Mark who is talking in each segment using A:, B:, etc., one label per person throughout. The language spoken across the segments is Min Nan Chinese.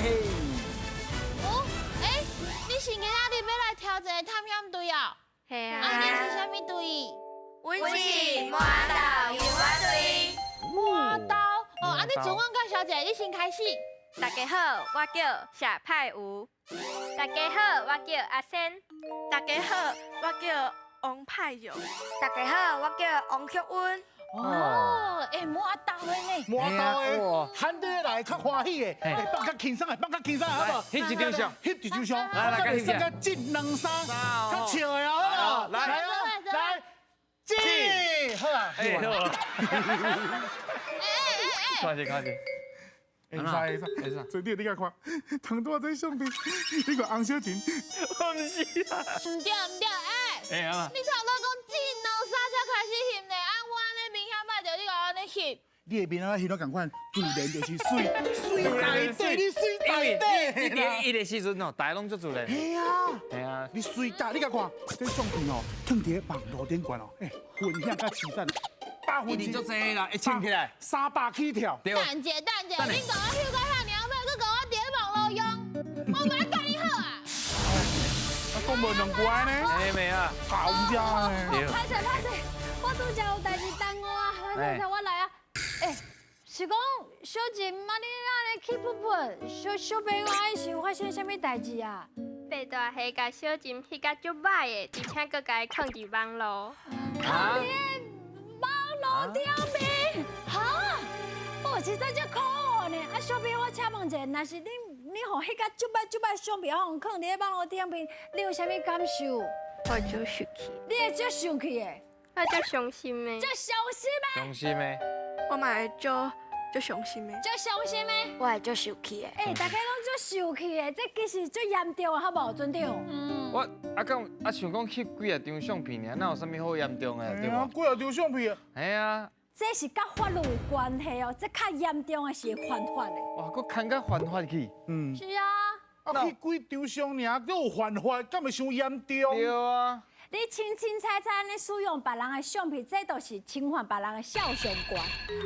A: 嘿。
B: 哦，欸，你是今仔日欲來挑戰的探險隊哦？
C: 係
B: 啊，你是啥物隊？
C: 阮是麻豆遊仔隊。
B: 麻豆哦，啊，你自我介紹一下，你先開始。
C: 大家好，我叫謝派吳。大家好，我叫阿仙。
D: 大家好，我叫王派勇。
E: 大家好，我叫王菊溫。
B: 哦，欸，麻豆的呢？
F: 麻豆的，喊你來較歡喜的，會放較輕鬆的，放較輕鬆的，好無？
A: 翕一張相，
F: 翕一張相，
A: 來來，
F: 來，算個一兩三，較笑的哦，來來來，進，好啊，
A: 好啊。
B: 欸欸欸，
A: 看者看者。
F: 會使會使會使，船長你共看，頭拄仔這相片，你看翁小琴，
A: 我毋是啊，
B: 毋對毋對，欸，
A: 欸啊，
B: 你頭拄講一兩三才開始翕呢，啊我按呢明顯擺著你共按呢翕。
F: 你的面仔翕都仝款，自然就是媠，媠在底，你媠在底。
A: 你佇彼个時陣哦，大家攏足自然。
F: 係啊，
A: 係啊，
F: 你媠大，你共看，這相片哦，囥佇網路頂懸哦，欸，分享佮揤讚。
A: 一定足濟啦，會穿起來
F: 300起跳。
B: 等者等者，恁共我翕到遐爾歹，閣共我佇咧網路用，我欲來共你好啊！
F: 啊，講無兩句呢？
A: 欸，沒啊，
F: 好家呢。
G: 歹勢歹勢，我拄才有代誌耽誤啊，歹勢我來啊。欸，是講小琴啊，你按呢氣噗噗，小小朋友啊，是有發生啥物代誌啊？
C: 白大蝦共小琴翕甲足歹的，而且閣共伊囥佇網路。
G: 囥佇網路頂面，哈？哦，實在足可惡呢！啊，小朋友，我請問一下，若是恁你予翕甲足歹足歹相片，予囥佇咧網路頂面，你有啥物感受？
C: 我足生氣。
G: 你會足生氣的？
C: 我足傷心的。
G: 足傷心的？
A: 傷心的。
D: 我嘛會足足傷心的。
G: 足傷心的。
E: 我會足生氣的。
G: 欸，大家攏足生氣的，這其實足嚴重的，好無，船長？
B: 嗯。
A: 我啊，敢啊想講翕幾仔張相片爾，哪有啥物好嚴重的，對無？
F: 幾仔張相片。
A: 係啊。
G: 這是佮法律有關係哦，這較嚴重的是犯法的。
A: 哇，閣牽甲犯法去。
F: 嗯。
G: 是啊。
F: 啊，翕幾張相爾，閣有犯法，敢會傷嚴重？
A: 對啊。
G: 你清清彩彩按呢使用別人的相片，這都是侵犯別人的肖像權。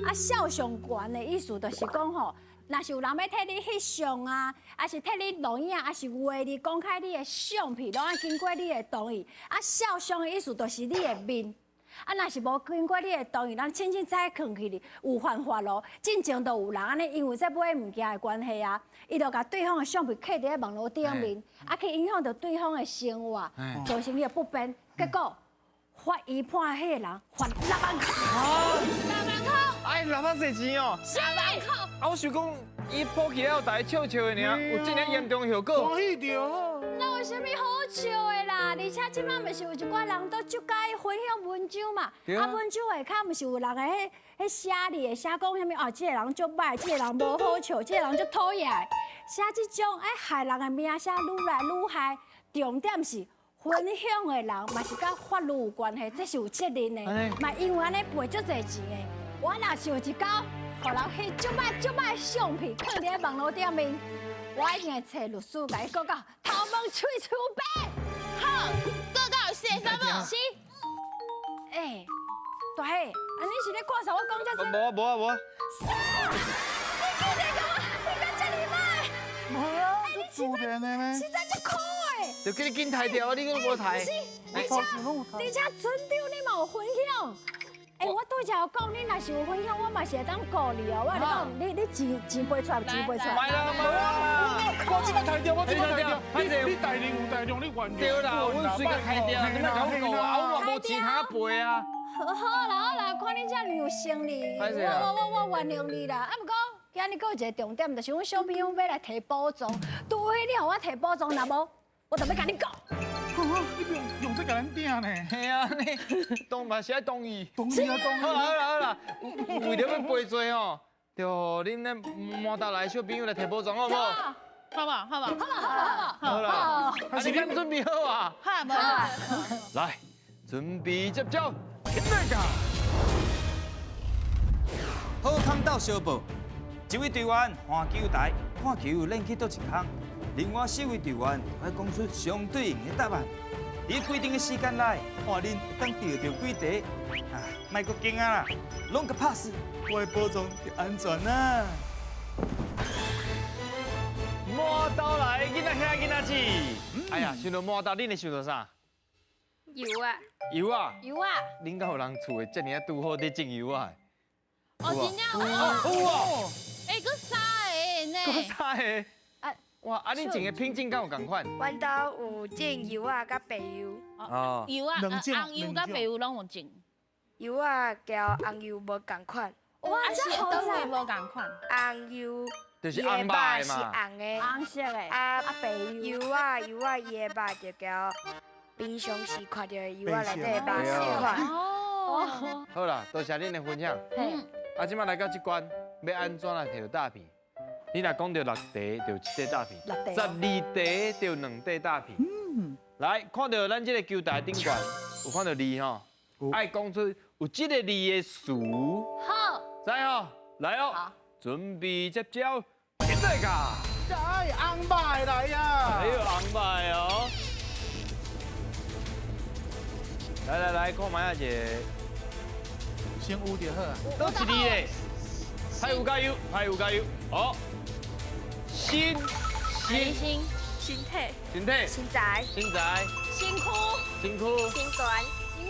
G: 啊，肖像權的意思就是講吼，若是有人欲替你翕相啊，抑是替你錄影，抑是畫你公開你的相片，攏愛經過你的同意。啊，肖像的意思就是你的面。啊，若是無經過你的同意，咱清清彩囥起去，有犯法咯。進前就有人按呢，因為這買物件的關係啊，伊就共對方的相片放佇咧網路頂面，啊，去影響著對方的生活，造成伊的不便。結果法院判彼個人罰6萬箍。
B: 6萬箍？
A: 哎，六萬濟錢哦。
B: 6萬箍。
A: 啊，我想講，伊抱起來有大家笑笑的爾，有這爾嚴重的後果。
F: 歡喜著。
G: 那有啥物好笑的啦？而且這擺毋是有一寡人都足佮意分享文章嘛？啊，文章下跤毋是有人會彼彼寫字，會寫講啥物？哦，這個人足歹，這個人無好笑，這個人足討厭。寫這種愛害人的名聲愈來愈害，重點是分享的人嘛是佮法律有關係，這是有責任的。嘛因為按呢賠足濟錢的。我若是有一工，予人翕足歹足歹相片，囥佇咧網路頂面，我一定會揣律師共伊告到頭毛喙鬚白。
B: 好，告到會死啥無？
G: 是。欸，大喜，啊你是咧看啥？我講遮濟。
A: 無啊無啊無啊。
G: 啥？你竟然共我翕甲遮爾歹？
F: 無啊，這自然的呢。
G: 實在足可惡。
A: 就叫你緊刣掉啊！你閣無刣。
G: 是，而且而且船長你嘛有分享。欸，我拄才有講，你若是有分享，我嘛是會當告你哦。我共你講，你錢錢賠出來，錢賠出來。
A: 莫啦莫啦，
F: 我這擺刣掉，我這擺刣掉。你大量有大量，你原諒。
A: 對啦，阮隨共刣掉，你莫共我告啊，我嘛無錢通賠啊。
G: 好啦好啦，看你遮爾有誠意，我我我原諒你啦。啊，毋過今日閣有一個重點，就是阮小朋友欲來提寶藏，除非你予我提寶藏，若無，我就欲共你告。
F: 你用用這共咱鼎呢？
A: 係啊，你當嘛是愛同意。
F: 同意啊，同意。
A: 好啦好啦好啦，為著欲賠罪吼，就恁咧麻豆來的小朋友來提寶藏好無？
B: 好無？好無？
G: 好無？好無？
A: 好啦。啊，你敢準備好啊？
B: 好，無。
A: 來，準備接招，起來噶！
H: 好康鬥相報，一位隊員換球台，看球練去佗一空，另外四位隊員愛講出相對應的答案。佇規定的時間內，看恁會當著著幾題。啊，莫閣驚啊啦，攏共拍死，我的寶藏就安全啦。
A: 满兜来囡仔兄囡仔姊。哎呀，想到满兜，恁会想到啥？
C: 柚啊。
A: 柚啊。
G: 柚啊。
A: 恁敢有人厝的遮尔啊拄好伫种柚仔？
B: 哦，真正有。
A: 有哦。
B: 欸，阁三个呢？
A: 阁三个。哇，啊，恁种的品种敢有仝款？
E: 阮兜有种柚仔佮白柚。
A: 哦。
B: 柚仔，红柚佮白柚拢有种。
E: 柚仔交红柚无仝款。
G: 哇，这好
B: 赞！无仝款。
E: 红柚
A: 就是红肉的
E: 是
A: 嘛。
E: 红的。
G: 红色的。啊，白
E: 柚。柚仔，柚仔伊的肉就交平常时看到的柚仔内底的肉细款。
B: 哦。
A: 好啦，多谢恁的分享。嗯。啊，这摆来到这关，欲按怎来摕著大片？你若讲著六块，就一块大片；12块就2块大片。嗯。来，看到咱这个球台顶悬，有看到字吼？爱讲出有这个字的词。
B: 好。
A: 知吼？来哦。准备接招，起来噶！
F: 哎，红肉的来呀！
A: 哎呦，红肉的哦！来来来，看觅仔一个。
F: 先有就好啊。
A: 佗一字咧？拍有加油，拍有加油。好。心
B: 心
A: 心
D: 身体
A: 身体
E: 身材
A: 身材
G: 身躯
A: 身躯
C: 身悬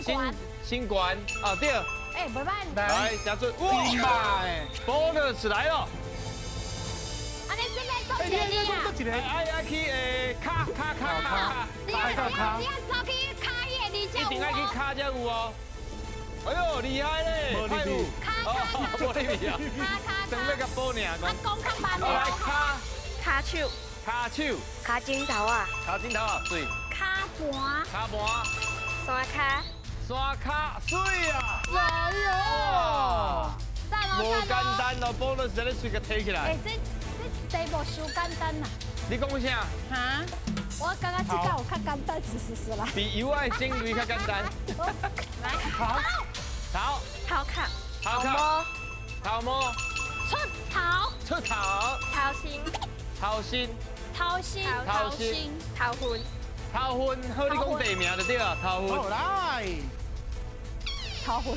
G: 身悬
A: 身悬啊对。
G: 哎，袂歹。
A: 来，加准哇！bonus 来了。
G: 啊，你这边做一个字啊？
A: 爱爱去诶，卡卡卡卡
G: 卡卡。你爱走去卡伊的字才有。
A: 一定爱去卡才有哦。哎呦，厉害咧！
F: 无入去。
G: 卡卡卡。
A: 无入去啊。
G: 卡卡。
A: 等欲共补尔。
G: 啊，讲较慢
A: 来卡。
D: 卡手。
A: 卡手。
E: 卡枕头啊。
A: 卡枕头啊，对。
G: 卡盘。
A: 卡盘。
C: 山跤。
A: 山跤，媠啊！
F: 来哦！
A: 无简单哦，bonus 在咧随个提起来。
G: 哎，这这题目伤简单啦。
A: 你讲啥？
B: 哈？
G: 我感觉这个有较简单，是是是啦。
A: 比柚仔种类较简单。
B: 来，
A: 头头
D: 头壳
A: 头壳头毛
G: 出头
A: 出头
C: 头身
A: 头身
G: 头身
A: 头身
C: 头份
A: 头份，好，你讲地名就对啊，头份。
F: 好来，
G: 头份。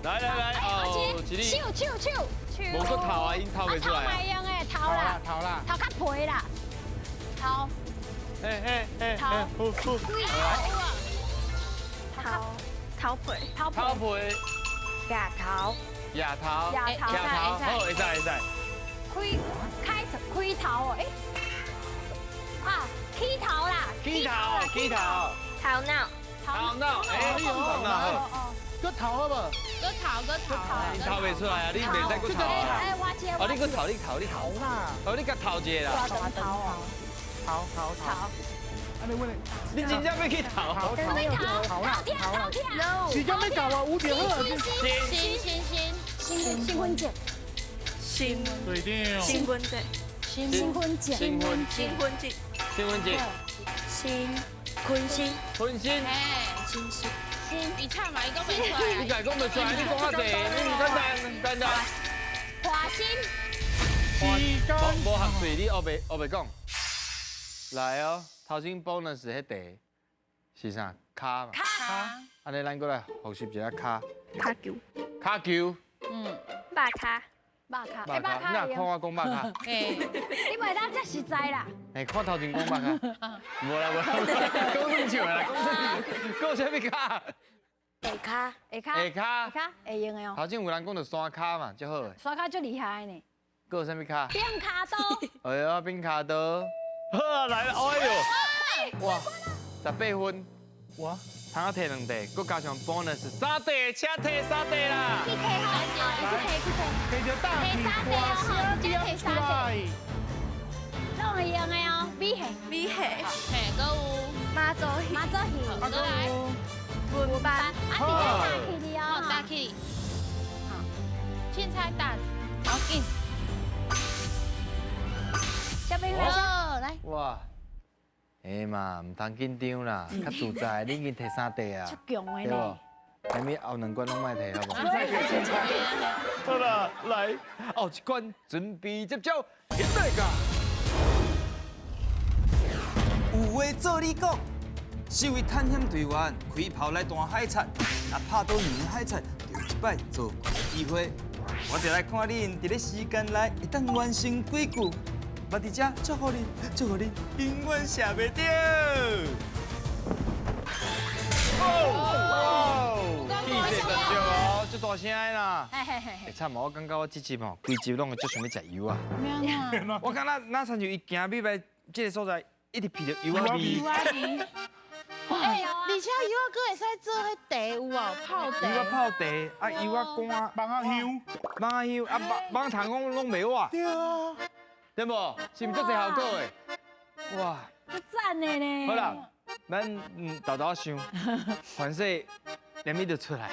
A: 来来来，哦，一
G: 手手手手。
A: 无阁头啊，𪜶头袂出来。
G: 头袂用的，头啦，
F: 头啦，
G: 头较皮啦，头。
A: 哎哎哎，
G: 头。
D: 头头皮
G: 头
A: 头皮。
E: 额头。
A: 额头。
G: 额头。
A: 额头，好，会使会使。
G: 开开开头哦，哎。啊，起头啦。
A: 起头，起头。
C: 头脑。
A: 头脑，哎，头脑好。
F: 阁头好无？
B: 阁头，阁头。
A: 你头袂出来啊？你袂使阁头啊？
G: 哎，我接。
A: 哦，你阁头，你头，你头
F: 啦。
A: 哦，你阁头一个啦。
G: 头哦。
F: 头头头。啊，你问
A: 你真正欲去头？
F: 头头
G: 头啦，头啦。
F: 时间欲到啊，有就好。
B: 新新新
G: 新新婚节。
D: 新
F: 对
D: 新婚节。
G: 新婚节。
A: 新婚
D: 新婚节。
A: 新婚节。
E: 新坤心。
A: 坤心。
B: 哎，
E: 新新。
B: 你唱嘛，伊讲袂出来。
A: 你家讲袂出来，你讲较济，你唔简单，唔简单。
G: 花心。
A: 无无合嘴，你乌白乌白讲。来哦，头先 bonus 彼题是啥？跤嘛。
G: 跤。
A: 按呢，咱阁来复习一下跤。
D: 跤球。
A: 跤球。
B: 嗯。
C: 肉跤。
G: 肉跤。
A: 肉跤。你若看我讲肉跤。
B: 欸。
G: 你袂当遮实在啦。
A: 欸，看头前讲肉跤。无啦无啦，讲耍笑啦，讲耍笑。讲啥物跤？
E: 下跤。
G: 下跤。
A: 下跤。
G: 下跤会用的哦。
A: 头前有人讲著山跤嘛，足好的。
G: 山跤足厉害呢。
A: 阁有啥物跤？
G: 变跤刀。
A: 哎呀，变跤刀。好啊，来了，哎呦，哇，18分，
F: 哇，
A: 通啊提2块，阁加上 bonus 3块，请提3块啦。
G: 去提好，去提去提。
F: 提著大片，
G: 提3块哦，直接提3块。拢会用的哦，米虾，
D: 米虾，
B: 嘿，阁有
D: 妈祖鱼，
G: 妈祖鱼，
B: 阁来，
D: 文班，
G: 啊，直接打起哩哦，
B: 打起。好，凊彩打，好紧。
G: 小朋友，
B: 来。
A: 哇，哎嘛，毋通紧张啦，较自在，你已经提3块啊，
G: 足强的呢。
A: 对无？啥物后两关拢莫提，好无？好啦，来，后一关准备接招，起来噶。
H: 有话做你讲，四位探险队员开炮来弹海贼，若拍到两个海贼，就有一摆做怪的机会。我就来看恁伫咧时间内会当完成几句。嘛伫遮祝福恁，祝福恁永遠射袂著。
A: 哦，氣勢十足哦，足大聲的啦！會慘哦，我感覺我這集吼，規集攏會足想欲食油啊！我感覺若親像伊行入來這個所在，一直鼻著油仔味。
B: 欸，而且油仔閣會使做彼茶有無？泡茶。
H: 油仔泡茶，啊油仔乾，
F: 蠓仔香，
H: 蠓仔香，啊蠓蠓蟲攏攏袂活。
F: 對啊，
A: 對無？是毋是足濟效果的？哇！
G: 足讚的呢。
H: 好啦，咱沓沓想，反正連咪就出來。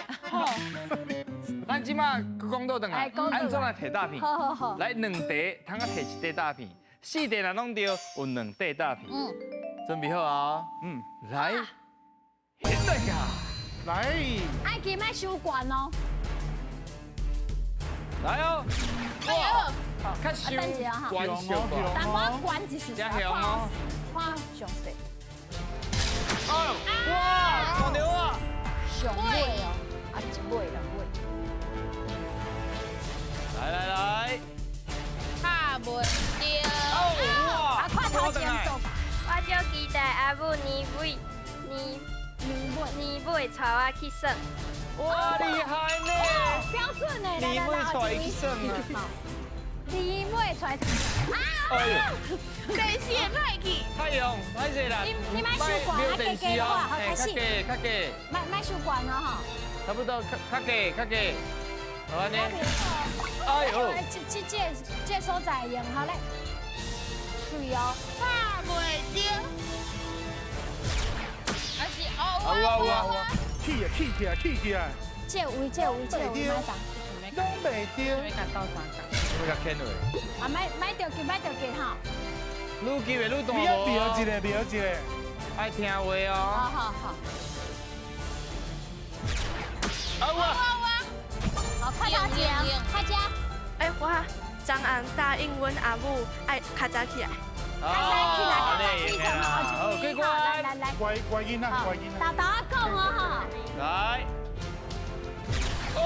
H: 咱這馬講倒轉來，按怎來提大片？
G: 好好好。
A: 來兩塊通啊提一塊大片，四塊若攏對，有兩塊大片。嗯。準備好啊？嗯。來，現在噶。
F: 來。
G: 愛記莫收懸哦。
A: 來哦。
B: 哇。
A: 較收懸小可。
G: 淡薄懸一絲。
A: 真凶哦。
G: 看詳細。
A: 哦，哇，看著啊。
G: 上尾哦，啊一尾兩尾。
A: 來來來。
B: 拍袂著。
G: 哇！啊，看頭前做。
C: 我足期待阿母年尾年年尾帶我去耍。
A: 哇，厲害呢！
G: 標準的，
A: 年尾帶伊去耍啊。
G: 年尾帶。
A: 哎呦！
B: 電視會歹去。
A: 太用，歹勢啦。
G: 你你莫收懸，啊加加的話，好開始。
A: 較低，較低。
G: 莫莫收懸哦吼。
A: 差不多，較較低，較低。好按呢。哎呦！
G: 這所在用好咧。水哦。
B: 拍袂著。還是哦，
A: 有啊有啊。
F: 起啊起起來起起來。
G: 這位這位這位莫動。
F: 攏袂著。
B: 欲共鬥相共。
A: 欲共牽落。
G: 啊，莫莫著急，莫著急吼。
A: 愈急會愈大。
F: 你要瞄一个，瞄一个。
A: 愛聽話哦。
G: 好好好。
A: 啊哇！
G: 好，快點開始。
D: 哎，我昨暗答應阮阿母愛較早起來。
G: 較早起來，較早起床哦，
A: 好，乖
G: 來來來，
F: 乖乖囡仔，乖囡仔。
G: 沓沓仔講哦吼。
A: 來。哦。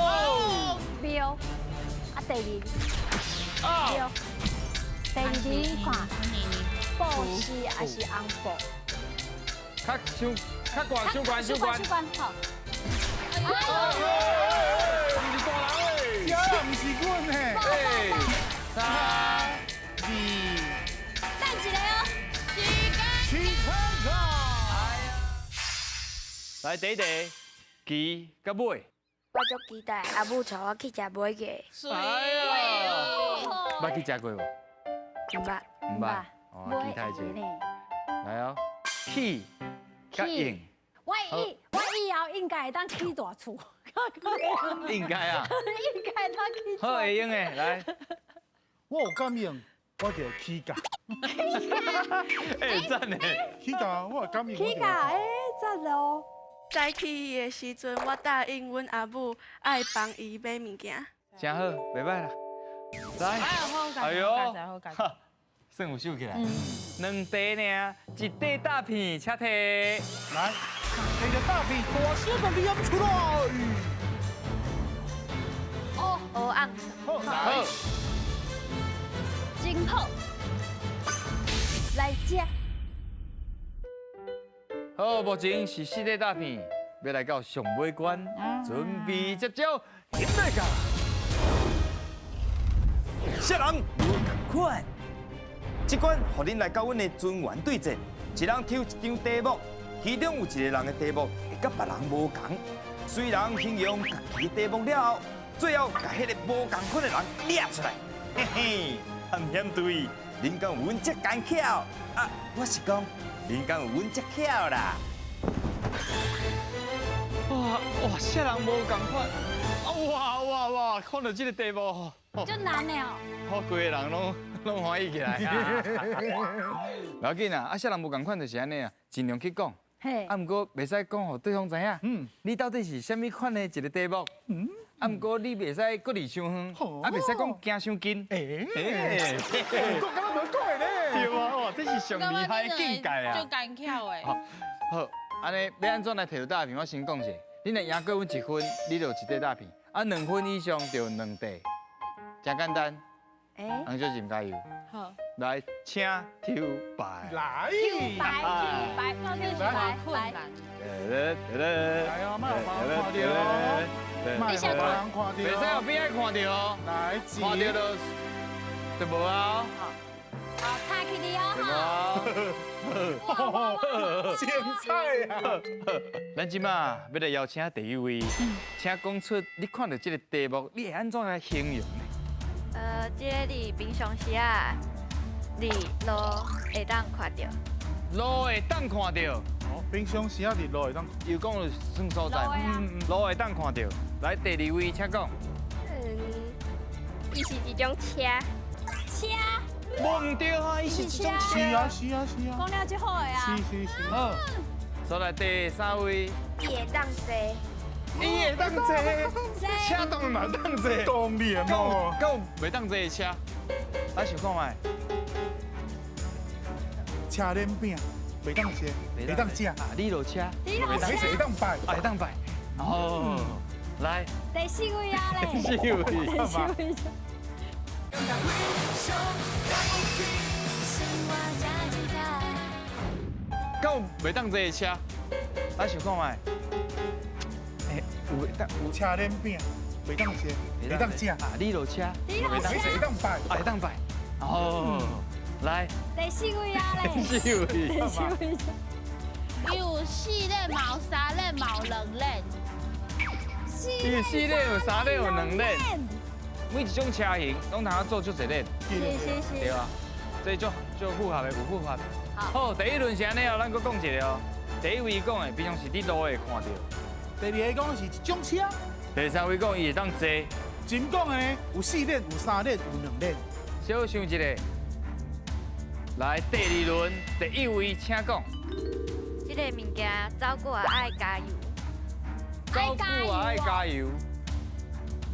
G: 瞄。啊，第二。瞄。第二你看，布施還是紅布？
A: 較傷，較懸，傷懸，傷懸。
G: 傷懸，好。
A: 哎呦！毋是大人欸，
F: 這毋是阮的。
A: 三、二，
G: 等一下哦。
B: 時間。
F: 起床啦！
A: 來，第一題，旗佮尾。
E: 我足期待阿母帶我去食尾牙。
A: 哎呀，捌去食過無？
E: 毋捌。
A: 毋捌。哦，期待一下。來哦，起佮應。
G: 我以後應該會當起大厝。
A: 應該啊。
G: 應該會當起。
A: 好，會用的，來。
F: 我有感應，我就起價。
A: 欸，讚的。
F: 起價，我有感應。
G: 起價，欸，讚哦。
D: 早起的時陣，我答應阮阿母愛幫伊買物件。
H: 真好，袂䆀啦。來，
A: 哎呦，
H: 算有收起來。兩塊爾，一塊大片，請提。
F: 來，提著大片，大聲共你念出來。
C: 哦，黑暗。
F: 好，來。
G: 真好，來食。
A: 好，目前是四塊大片，欲來到上尾關，準備接招，現在個。
H: 啥人無仝款？這關予恁來佮阮的尊員對戰，一人抽一張題目，其中有一個人的題目會佮別人無仝。雖然形容家己的題目了後，最後共彼个無仝款的人掠出來。嘿嘿，探險隊，恁敢有阮遮奸巧？啊，我是講，恁敢有阮遮巧啦？
A: 哇哇，啥人無仝款？哇哇哇！看著這个題目，
G: 足難的哦。
A: 好，規個人攏歡喜起來。無要緊啊，啊，啥人無仝款就是按呢啊，盡量去講。
G: 嘿。
H: 啊，毋過袂使講予對方知影。嗯。你到底是啥物款的一個題目？嗯。啊，毋過你袂使閣離傷遠，啊，袂使講行傷近。
F: 欸。講敢若無講的咧。
A: 對啊，哇，這是上厲害的境界啊。
B: 足奸巧的。
A: 好，按呢欲按怎來提大片？我先講一下。你若贏過阮一分，你就有一塊大片；啊，兩分以上就有兩塊，真簡單。
G: 欸。
A: 洪小姐加油。
B: 好。
A: 来，请抽牌。
F: 来，
G: 抽牌，抽牌，抽牌，
B: 困难。
F: 来哦，莫予别人看著哦，莫予别人看著。
A: 袂使予边仔看著哦。
F: 来，
A: 看著就無啊。
G: 好，菜起你哦。
F: 精彩啊！
A: 咱這馬欲來邀請第一位，請講出你看著這个題目，你會按怎來形容呢？
C: 這个佇平常時啊，佇路會當看著。
A: 路會當看著。
F: 哦，平常時啊，佇路會當。
A: 又講算所在，路會當看著。來，第二位，請講。
C: 伊是一種車。
G: 車。
A: 無毋對啊，伊是一種車。
F: 是啊，是啊，是啊。
G: 講了就好的啊。
F: 是是是。
A: 好，再來第三位。
E: 伊會當坐。
A: 伊會當坐。車當然嘛當坐。
F: 當然哦。
A: 敢有袂當坐的車？來想看覓。
F: 車輪餅袂當坐，袂當食。
A: 啊，你落車。
G: 你落車。
F: 會當擺。
A: 會當擺。哦，來。
G: 第四位啊咧。
A: 第四位。
G: 第四位。
A: 敢有袂當坐的車？來想看覓。欸，有袂當
F: 有車輪餅，袂當坐，袂當食。
A: 啊，你落車。
G: 你落車。
F: 會當擺。
A: 啊，會當擺。哦，來。
G: 第四位啊咧。
A: 第四位。
G: 第四位。
B: 有四輪，嘛有三輪，嘛有兩輪。
A: 有四輪，有三輪，有兩輪。每一種車型攏通做足濟輪。
G: 是是是。
A: 對啊，這足足符合的，有符合。好，第一輪是按呢哦，咱閣講一个哦。第一位講的，平常時佇路會看著。
F: 第二个講是一種車。
A: 第三位講伊會當坐。
F: 真講的有四輪、有三輪、有兩輪。
A: 小想一下，來第二輪第一位，請講。
C: 這个物件走久啊愛加油。
A: 走久啊愛加油。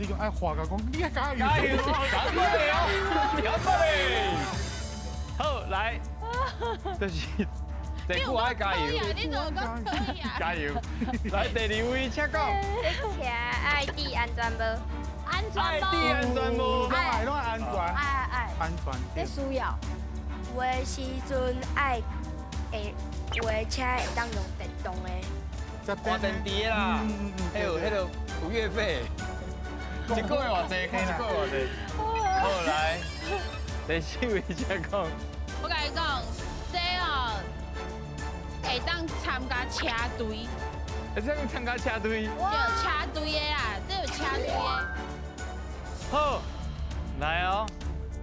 F: 你講愛話甲講，你愛加油。
A: 加油，趕快哦，趕快嘞。好，來，就是這久愛加油。
B: 你怎麼講可以啊？
A: 加油！來，第二位，請講。
C: 這車愛戴安全帽。
G: 安全帽。
A: 愛戴安全帽。
F: 攏愛攏安全。
G: 愛愛。
F: 安全。
G: 這需要。
E: 有的時陣愛會，有的車會當用電動的。
A: 換電池的啦。還有彼个有月費。一个月偌濟？一个月偌濟？好，來，第四位請講。
B: 我共你講，這哦會當參加車隊。
A: 會當參加車隊？
B: 對，車隊的啦，這有車隊的。
A: 好，來哦，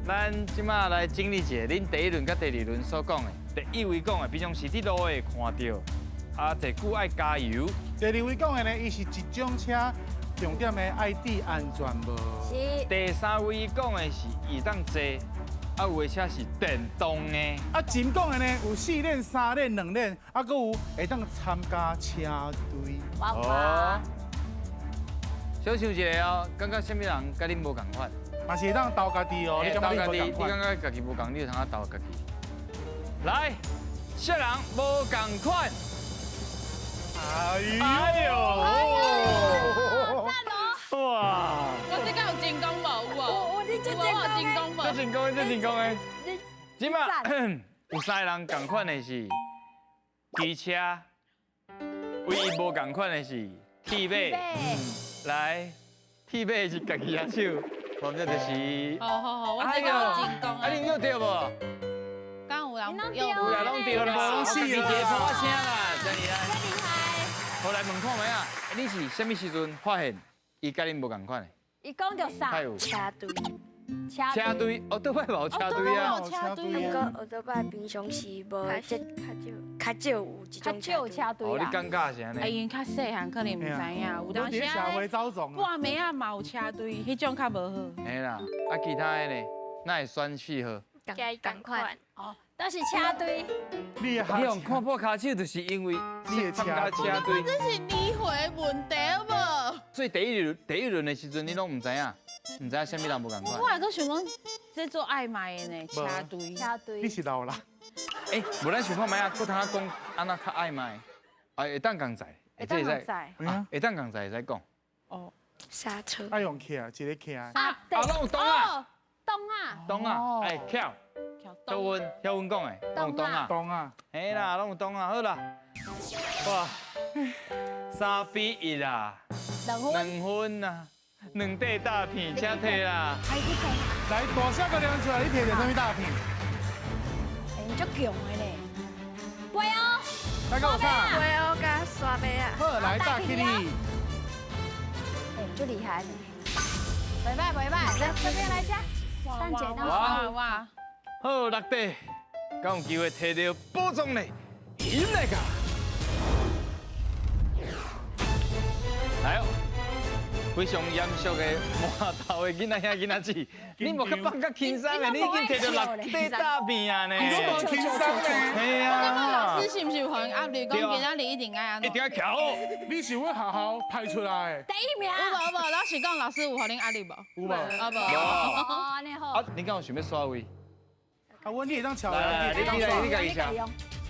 A: 咱這馬來整理一下，恁第一輪佮第二輪所講的。第一位講的，平常時佇路會看著，啊，坐久愛加油。
F: 第二位講的呢，伊是一種車，重點的愛戴安全帽。
G: 是。
A: 第三位講的是伊當坐，啊，有的車是電動的。
F: 啊，真講的呢，有四輪、三輪、兩輪，啊，閣有會當參加車隊。
G: 哇哇！
A: 小想一下哦，感覺啥物人佮恁無仝款？
F: 嘛是會當投家己哦，你感覺你無仝款？
A: 你感覺家己無仝，你就通啊投家己。來，啥人無仝款？
F: 哎呦！
B: 讚哦！
A: 哇！
B: 我這個有成功無？有無？
G: 有，你這
B: 成功無？
A: 這成功，這成功的。這馬有三个人仝款的是機車，唯一無仝款的是鐵馬。來，鐵馬是家己隻手，反正就是。
B: 好好好，我這個有成功。
A: 啊，你有對無？
B: 敢有人
G: 有
A: 有啦，攏對啦，自己一個拍聲啦，真厲害。
G: 真厲害。
A: 好，來問看覓啊？你是啥物時陣發現伊佮恁無仝款的？
G: 伊講著啥？
E: 車隊。
A: 車隊，哦，倒擺嘛有車隊啊。
B: 車隊。
E: 毋過後頭擺平常時無這較少有這種
G: 車隊。
A: 哦，你感覺是按呢？
B: 因較細漢，可能毋知影。有當時半暝仔嘛有車隊，彼種較無好。
A: 嘿啦，啊，其他的呢？哪會選四號？
C: 仝款。
G: 哦，都是車隊。
F: 你
A: 用看破跤手，就是因為
F: 你參
A: 加車隊。
B: 這是年歲問題無？
A: 所以第一輪的時陣，你攏毋知影，毋知影啥物人無仝款。
B: 我還閣想講，這做曖昧的呢，車隊。
G: 車隊。
F: 你是老人。
A: 欸，無咱想看覓啊，閣通講按怎較曖昧？啊，會當仝載，
G: 會當仝載，
A: 會當仝載會使講。
B: 哦。
E: 剎車。
F: 愛用騎，一个騎。
G: 啊，
A: 攏有擋啊。
G: 擋啊。
A: 擋啊，哎，翹。
H: 小温，小温讲的，拢有动啊，
F: 动啊，
H: 嘿啦，拢有动啊，好啦，哇，3比1啦，2分啊，2块大片，请提啦。
F: 来，大声个亮出来，你提著啥物大片？
G: 欸，足强的咧，飞哦，
F: 来个有啥？
D: 飞哦，佮沙麦啊。
F: 好，来大起你。
G: 欸，足厉害呢。袂歹袂歹，来这边来吃，等者当
A: 哇
B: 哇。
A: 好，6块，敢有机会提著宝藏呢？赢来噶！来哦，非常严肃的馒头的囡仔兄囡仔姊，你无去放较轻松的，你已经提著6块大片啊呢！
F: 你拢无轻松呢？
H: 嘿啊！
B: 老师是毋是有予𪜶压力？讲今仔日一定爱按怎？
A: 一定爱徛好。
F: 你是阮学校派出来的。
G: 第一名。
B: 有无有无？老师讲老师有予恁压力无？
F: 有无？
B: 啊无。
G: 哦，按呢好。
H: 啊，你敢有想欲刷位？
F: 啊，阮你会当翘
H: 来，你你家己翘，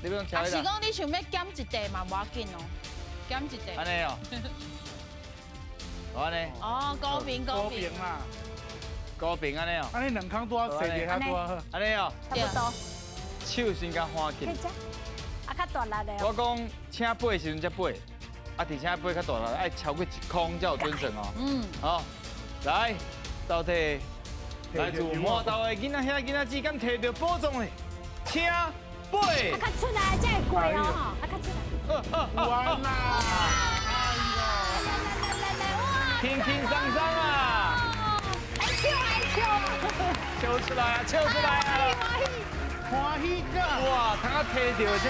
H: 你不用翘。
B: 啊，是讲你想欲减一块嘛，无要紧哦，减一块。
H: 按呢哦。按呢。
B: 哦，高平高平
F: 啦。
H: 高平按呢哦。
F: 按呢两空拄仔踅一下拄仔好。
H: 按呢哦。
G: 差不多。
H: 手先共翻起。
G: 啊，较大力的。
H: 我讲请飞的时阵才飞，啊，而且飞较大力，爱超过1空才有准绳哦。嗯。好，来，到底来自馒头的囡仔兄囡仔姊，敢提著宝藏嘞？请飞。
G: 啊，较出来才会过哦，啊，较出来。
F: 完啦！
H: 轻轻松松啊！
G: 爱笑爱笑，
H: 笑出来啊，笑出来啊！
F: 欢喜甲！
H: 哇，通啊提著的这是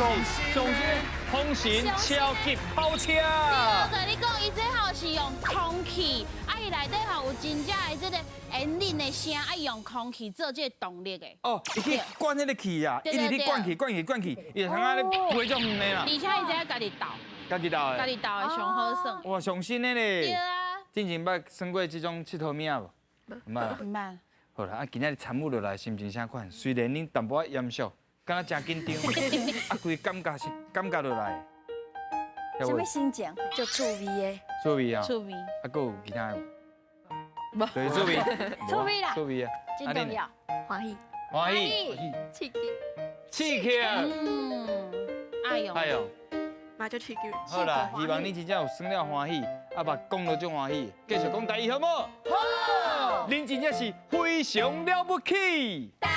H: 上新的风神超级跑车。
B: 对，我共你讲，伊这吼是用空气，啊，伊内底吼有真正的这个引领的声，啊，用空气做这个动力的。
H: 哦，伊去灌彼个气啊，一直咧灌气、灌气、灌气，伊就通啊咧飞足远的啦。
B: 而且伊这家己斗，
H: 家己斗的，
B: 家己斗的上好耍。
H: 哇，上新的咧。
B: 对啊。
H: 之前捌耍过这种𨑨迌物仔无？毋捌。
B: 毋捌。
H: 好啦，啊，今仔日参与落来，心情啥款？虽然恁淡薄仔严肃，敢若真紧张，啊，规感觉是感觉落来。
G: 啥物心情？
E: 足趣味的。
H: 趣味啊。
B: 趣味。
H: 啊，阁有其他的无？对，趣味。
G: 趣味啦。
H: 趣味啊。
G: 真重要。
C: 欢喜。
H: 欢喜。
C: 刺激。
H: 刺激。
B: 嗯。哎呦。
H: 哎呦。
D: 嘛足刺激。
H: 好啦，希望你真正有耍了欢喜，啊嘛讲了足欢喜，继续讲台语好无？
G: 好。
H: 恁真正是非常了不起。
G: 大